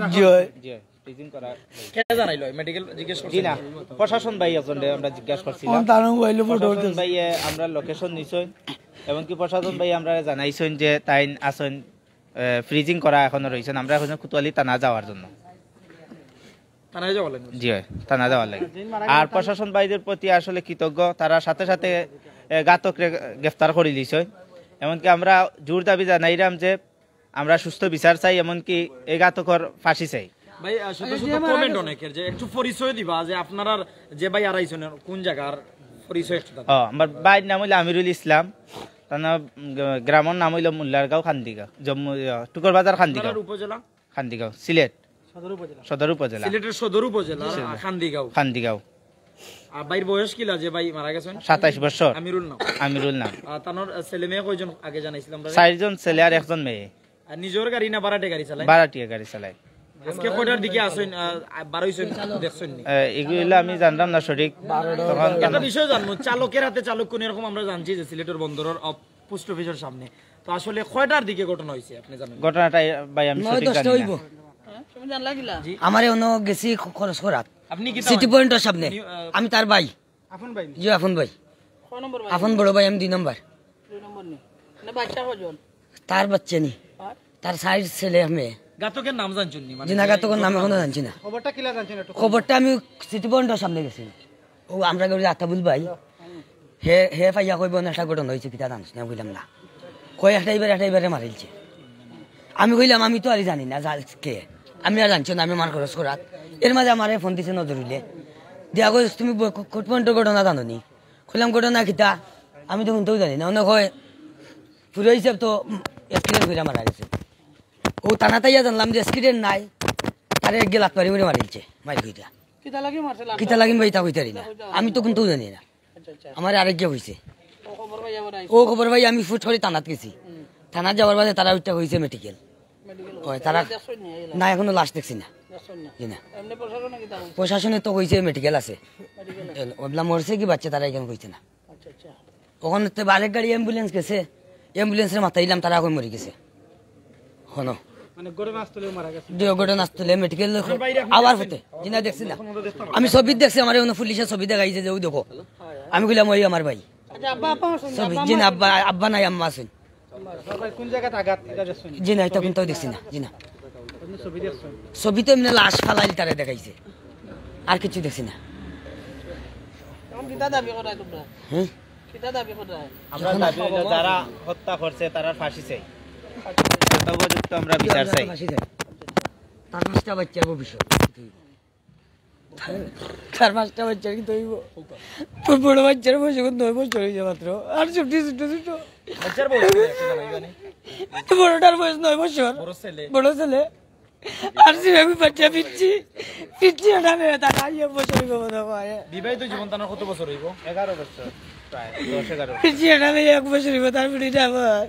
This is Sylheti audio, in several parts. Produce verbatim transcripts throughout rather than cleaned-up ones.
জি অয়। জি অয়, ফ্রিজিং করা। কে জানাইলো? মেডিকেল জিজ্ঞেস করছেন? জি না, প্রশাসন ভাই একজনরে আমরা জিজ্ঞাসা করছিলাম। অন তার মোবাইলো ফটো প্রশাসন উঠতেছে। ভাইয়ে আমরা লোকেশন নিছইন, এমনকি প্রশাসন ভাই আমরা জানাইছইন যে তাইন আছইন, এ, ফ্রিজিং করা এখনো রইছইন। আমরা এখন কোতোয়ালি থানা যাওয়ার জন্য। থানায় যাওয়া লাগবে। জি অয়, থানা যাওয়ার লাগি। আর প্রশাসন ভাইদের প্রতি আসলে কৃতজ্ঞ, তারা সাথে সাথে, এ, ঘাতকরে গ্রেফতার করি লিছইন। এমনকি আমরা জোর দাবি জানাইরাম যে আমরা সুস্থ বিচার চাই, এমনকি এই ঘাতকর ফাঁসি চাই। ভাই, আহ, শত শত কমেন্ট অনেকের যে একটু পরিচয় দিবা যে আপনারার যে ভাই আরাইছইন কোন জাগার পরিচয় একটু দাও। ও, আমার ভাইর নাম অইলো আমিরুল ইসলাম, তার নাম, উম, গ্রামর নাম অইলো মোল্লারগাঁও খান্দিগাঁও, জম্মু, আহ, টুকরবাজার খান্দিগাঁও। আপনারার উপজেলা? খান্দিগাঁও, সিলেট। সদর উপজেলা। সদর উপজেলা। সিলেটের সদর উপজেলা, খান্দিগাঁও। খান্দিগাঁও। আর ভাইর বয়স কিলা যে ভাই মারা গেছইন? সাতাইশ বছর। আমিরুল নাম। আমিরুল নাম। আর তানোর, আহ, ছেলে মেয়ে কয়জন আগে জানাইছিলাম আমরা? চাইরজন ছেলে আর একজন মেয়ে। আর নিজর গাড়ি না ভাড়াটে গাড়ি চালায়? ভাড়াটিয়া গাড়ি চালায়। আজকে কয়টার দিকে আছইন, আহ, বার অইছইন, দেখছইন নি? এ, এগুলা আমি জানলাম না সঠিক। তখন একটা বিষয় জানবো, চালকের হাতে চালক খুন এরকম আমরা জানছি যে সিলেটের বন্দরের, আহ, পোস্ট অফিসের সামনে। তো আসলে কয়টার দিকে ঘটনা হইছে আপনি জানেন? ঘটনাটা ভাই আমি নয় সঠিক দশটা জানি না। হইব। হ্যাঁ, তুমি জানলা কিলা? জি। আমারে অনো গেছি খ-, খরচ করাত। আপনি কি সিটি পয়েন্টর সামনে। আপনি, আহ, আমি তার ভাই। আপন ভাই নি? জি, আপন ভাই। কয় নম্বর ভাই? আপন বড় ভাই, আমি দুই নম্বর। দুই নম্বর নি? না, বাচ্চা কয়জন? তার বাচ্চা নি। আর? তার চাইর ছেলে মেয়ে। ঘাতকের নাম জানছেন নি? মানে জি না, যে ঘাতকের নাম এখনো জানছি না। খবরটা কিলা জানছেন একটু? খবরটা আমি সিটি পয়েন্টর সামনে গেছি। ও আমরা কই আতাবুল ভাই, হে, হে পাইয়া কইবো না, একটা ঘটনা হইছে, কিতা জানস না, কইলাম না। কয় একটা ইবার, একটা ইবারে মারিলছে। আমি কইলাম, "আমি তো আর জানি না, যা, কে?" আমি আর জানছি না, আমি আমার খরচ করাত। এর মাঝে আমারে ফোন দিছে নজরুলে। দিয়া কইস, "তুমি ব-, ক-, কোর্ট পয়েন্টর ঘটনা জানো নি?" কইলাম, "ঘটনা কিতা? আমি তো হুনতেও জানি না।" অনে কয়, "পুরো হিসাব তো, উম, অ্যাক্সিডেন্ট কইরা মারা গেছে।" ও থানাত আইয়া জানলাম যে অ্যাক্সিডেন্ট নাই, তারে এক গেলাত মারি মারি মারিলছে, মাইর কইরা। কিতা লাগি মারছে লাশটা? কিতা লাগি ভাই, তা কইতারি না। আমি তো হুনতেও জানি না। আচ্ছা, আচ্ছা। আমারে আরেক গিয়া কইছে। ও খবর পাই আবার আইছে। ও খবর পাই আমি ফুট করি থানাত গেছি। হুম। থানাত যাওয়ার বাদে তারা ওইটা কইছে মেডিকেল। মেডিকেল হয়, হইছে। তারা দেখছইন নি, এই না, এখনো লাশ দেখছি না। দেখছইন না? জি না। এমনি প্রশাসনে কিতা কইছে? প্রশাসনে তো কইছে মেডিকেল আছে। মেডিকেল আছে। এ, ওবলা মরছে কি বাচ্চা তারা এখানে কইছে না। আচ্ছা, আচ্ছা। ওখানে তো আরেক গাড়ি অ্যাম্বুলেন্স গেছে, অ্যাম্বুলেন্সরে মাতাইলাম, তারা কই মরি গেছে। হনো। মানে ঘটনাস্থলে মারা গেছে। দুই ঘটনাস্থলে মেডিকেল আবার হতে। জি না, দেখছি না। আমি ছবি দেখছি, আমার অনো পুলিশে ছবি দেখাইছে যে, "ওই দেখো।" আমি কইলাম, "ওই আমার ভাই।" আচ্ছা, আব্বা, আব্বা আছেন? ছবি, আব্বা জি না, আম্মা আব্বা, আছেন? আব্বা নাই, আম্মা আছেন। আম্মা আছেন। ভাই, কোন জায়গাতে আঘাত? এটা দেখছেন? জি না, এটা কোনটাও দেখছি না, জি না। আপনি ছবি দেখছেন? ছবি তো এমনি লাশ ফালাইল তারে দেখাইছে, আর কিছু দেখছি না। এখন কিতা দাবি করা তোমরা? হ্যাঁ? কিতা দাবি করা? আমরা দাবি হইলো যারা হত্যা করছে তারার ফাঁসি চাই। যথোপযুক্ত আমরা বিচার চাই। ফাঁসি চাই। তার পাঁচটা বাচ্চার ভবিষ্যৎ। তার পাঁচটা বাচ্চার কিতা অইবো? ওর বড় বাচ্চার বয়স এখন নয় বছর হইছে মাত্র। আর ছোট ছোট ছোট। বাচ্চার বয়স কত একটা জানাইবা নি? বড়টার বয়স নয় বছর। বড় ছেলে। বড় ছেলে। আর যে আমি বাচ্চা পিচ্ছি, পিচ্ছি এটা নিয়ে তার আই এক বছর হইবো মনে হয়। বিবাহিত জীবন তার কত বছর হইবো? এগারো বছর, প্রায় দশ এগারো। পিচ্ছি এটা নিয়ে এক বছর হইবো, তার পিঠিটা আমার।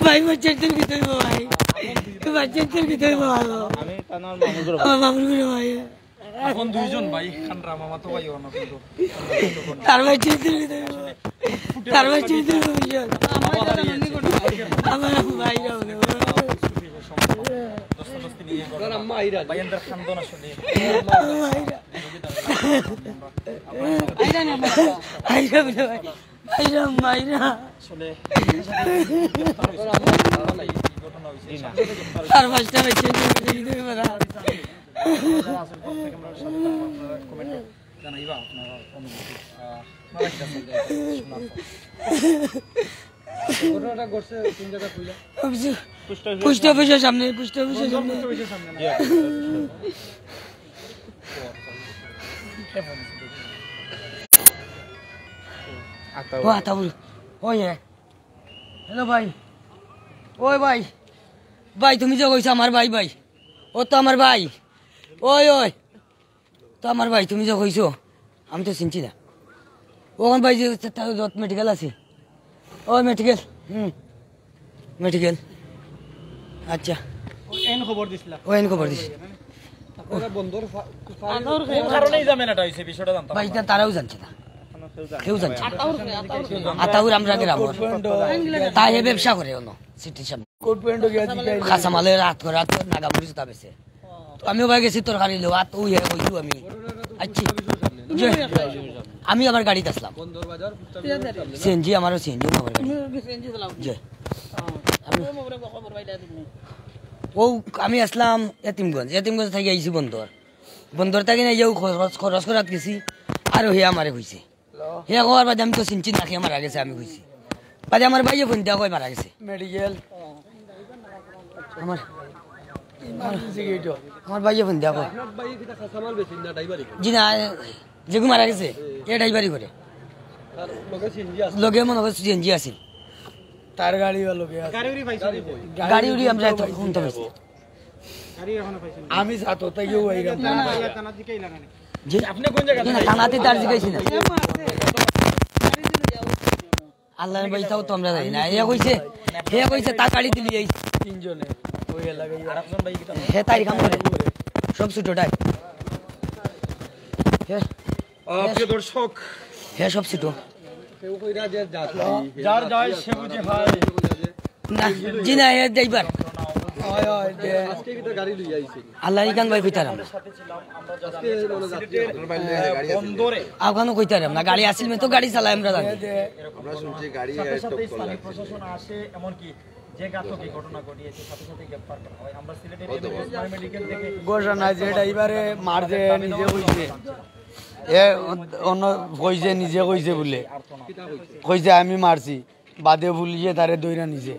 ভাই, বাচ্চার তোর কিতা অইবো ভাই? বাচ্চার তোর কিতা অইবো ভাই? আমি তানোর মামুর ঘর। আমার মামুর ঘর ভাই। এখন দুইজন ভাই, খানরা মামা তো ভাই, অন্য কিন্তু। তার ভাই চিন্তা করে দেবে। তার ভাই চিন্তা করে দেবে। আমার ভাই যাবে। ভাই, এদের খান্দন আসলে। আমার ভাই। আইরা না, আইরা বলে ভাই। আইরা, মাইরা। আসলে তার পাঁচটা বাচ্চা নিয়ে বেরিয়ে দিতে পারা। কমেন্টে জানাইবা আপনারা অনুভূতি। আহ, আপনারা কি কাছে শোনার পর? ঘটনাটা ঘটছে কোন জায়গা কইলা? অফিসে, পোস্ট অফিসের সামনে, পোস্ট অফিসের সামনে। পোস্ট অফিসের সামনে না? জি। ও, আতাউর। ওই, এ। হ্যালো ভাই। ওই ভাই। ভাই, তুমি যে কইছো আমার ভাই, ভাই। ও তো আমার ভাই। ওই, ওই। তো আমার ভাই, তুমি যে কইছো, আমি তো চিনছি না। ওখান ভাই যে তা-, তা-, যত মেডিকেল আছে। ও মেডিকেল। হুম। মেডিকেল। আচ্ছা। ও এন খবর দিছিলা? ও এন খবর দিছি। আপনারা বন্দর ফা-, ফা-, কোন কারণে এই ঝামেলাটা হইছে, বিষয়টা জানতাম ভাই, আমরা। তা-, তারাও জানছে না। কেউ জানে না। আতাউর আমরা গ্রামর। তাই হে ব্যবসা করে অনো, সিটির সামনে। কাঁচামালের হাত করে, হাত করে নাগামুড়ি জুতা বেচে। তো আমি ওবায় গেছি তরকারি লওয়াত, ওই হে কইছু আমি। আচ্ছা। যে, আমি আবার গাড়িত আসলাম। সিএনজি, আমারও সিএনজি, আমার গাড়ি। যে, আমি, ও, আমি আসলাম এতিমগঞ্জ, এতিমগঞ্জ থাকি আইছি বন্দর। বন্দর থাকি না, ইয়েও খরচ, খরচ করাত গেছি, আর হে আমারে কইছে। হে কওয়ার বাদে আমি তো চিনছি না, হে মারা গেছে, আমি কইছি। বাদে আমার ভাইয়ে ফোন দিয়া কয় মারা গেছে। মেডিকেল। আমার, ইমার্জেন্সি গেট। আমার ভাইয়ে ফোন দিয়া কয়। আপনার ভাইয়ে কিতা কাঁচামাল বেচেন না ড্রাইভারি করে? জি না, যেগু মারা গেছে, এ ড্রাইভারি করে। তার লগে সিএনজি আছে? লগে মনে হয় সিএনজি আছে। তার গাড়ি বা লগে আছে। গাড়ি উড়ি পাইছে? গাড়ি উড়ি আমরা তো ফোন তো পাইছি। গাড়ি এখনো পাইছেন? আমি সাথে তাই কেউ এই গান না, না, না, না, জিকাইলা না। জি? আপনি কোন জায়গা জি না, থানাতে তার জিকাইছি না। আল্লাহর ভাই তাও তো আমরা জানি না। এ কইছে, হে কইছে তা গাড়ি দিলি এই তিনজনে ওই এলাকায়। আর একজন ভাই কিতা? হে তাই কাম করে। সব ছোটটাই। হে, আহ, প্রিয় দর্শক, হে সব ছোট। কেউ কইরা যে যাত্রী, যার যায় সে বুঝে হয়। না, জি না, এ ড্রাইভার। আল্লাহ ইখান ভাই কইতারাম না। আফগানও কইতারাম না, গাড়ি আছিল, তো গাড়ি চালাই আমরা জানি। আমরা শুনছি গাড়ি সাথে সাথে স্থানীয় প্রশাসন আসে, এমনকি যে ঘাতক এই ঘটনা ঘটিয়েছে, সাথে সাথে গ্রেপ্তার করা হয়। আমরা সিলেটের এমএলএ মেডিকেল থেকে ঘোষণা যে ড্রাইভারে মারছে, নিজে কইছে। এ অন্য কইছে, নিজে কইছে বলে। কইছে, "আমি মারছি।" বাদে পুলিশে তারে ধইরা নিছে।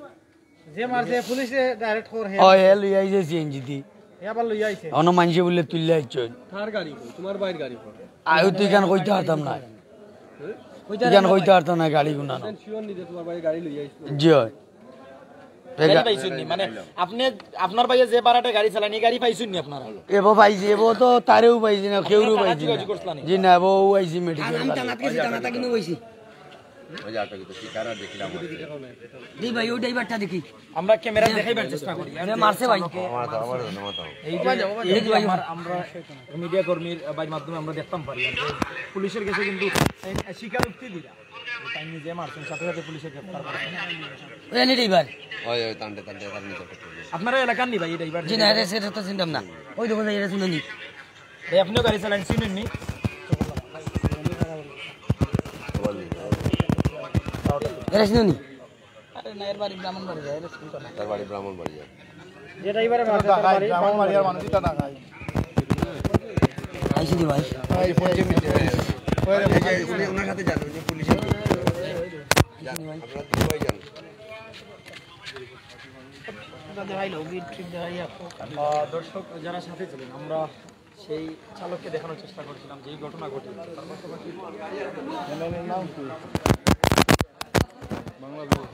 যে মারছে, পুলিশে ডাইরেক্ট খবর হে। ও, হে লইয়া আইছে সিএনজি দি। হে আবার লইয়া আইছে। অন্য মানষে বলে তুললে আইছে। তার গাড়ি কই? তোমার ভাইর গাড়ি কই? আয়ু তুই কেন কইতে পারতাম না। কইতে তুই কেন পারতাম কইতে না। পারতাম না গাড়ি গুনা না। শিওর নি যে তোমার ভাইর গাড়ি লইয়া আইছে? জি হয়। গাড়ি পাইছুন নি? মানে, আপনি, আপনার ভাইয়ে যে ভাড়াটে গাড়ি চালান, এই গাড়ি পাইছুন নি আপনারা? এবো পাইছি, এবো তো তারেও পাইছি না, কেউরেও পাইছি না। জি না, এবো ও আইছি মেডিকেল। আমি থানাত গেছি, থানা থাকি নিয়ে বইছি। ওই যে আটক তো ঠিকানা দেখলাম। জি ভাই, ওই ড্রাইভারটা দেখি। আমরা ক্যামেরা দেখাইবার চেষ্টা করি। এ মারছে ভাই। এই যে, এই যে ভাই, আমার, আমরা মিডিয়া কর্মীর ভাইর মাধ্যমে আমরা দেখতাম পারি আর কি। পুলিশের কাছে কিন্তু স্বীকারোক্তি দিলা। তাই নিজে মারছেন, সাথে সাথে পুলিশে গ্রেফতার করছেন। ওই আনি ড্রাইভার। ওই, ওই, তান্ডে, তান্ডে, তার নিজে করতে হবে। আপনারা এলাকার নি ভাই, এই ড্রাইভার? জি না, এরে সেটা তো চিনতাম না। ওই দেখো, এরে চিনো নি? ভাই, আপনিও গাড়ি চালান, চিনেন নি? এরে চিনো নি? আরে না, এর বাড়ি ব্রাহ্মণবাড়িয়া, এরে চিনতো না। তার বাড়ি ব্রাহ্মণবাড়িয়া। যে ড্রাইভারে মারছে, তার বাড়ি ব্রাহ্মণবাড়িয়ার মানুষ, এটা না খায়। আইসি দি ভাই। এই পঞ্চমী যে, ওই রে, এই যে, উনি, ওনার সাথে যান, উনি পুলিশের লোক। যান, আপনারা দুই ভাই যান। আহ, দর্শক যারা সাথে ছিলেন, আমরা সেই চালককে দেখানোর চেষ্টা করছিলাম যে এই ঘটনা ঘটেছে। তার পাশাপাশি চ্যানেলের নাম কি? বাংলা ভিউ।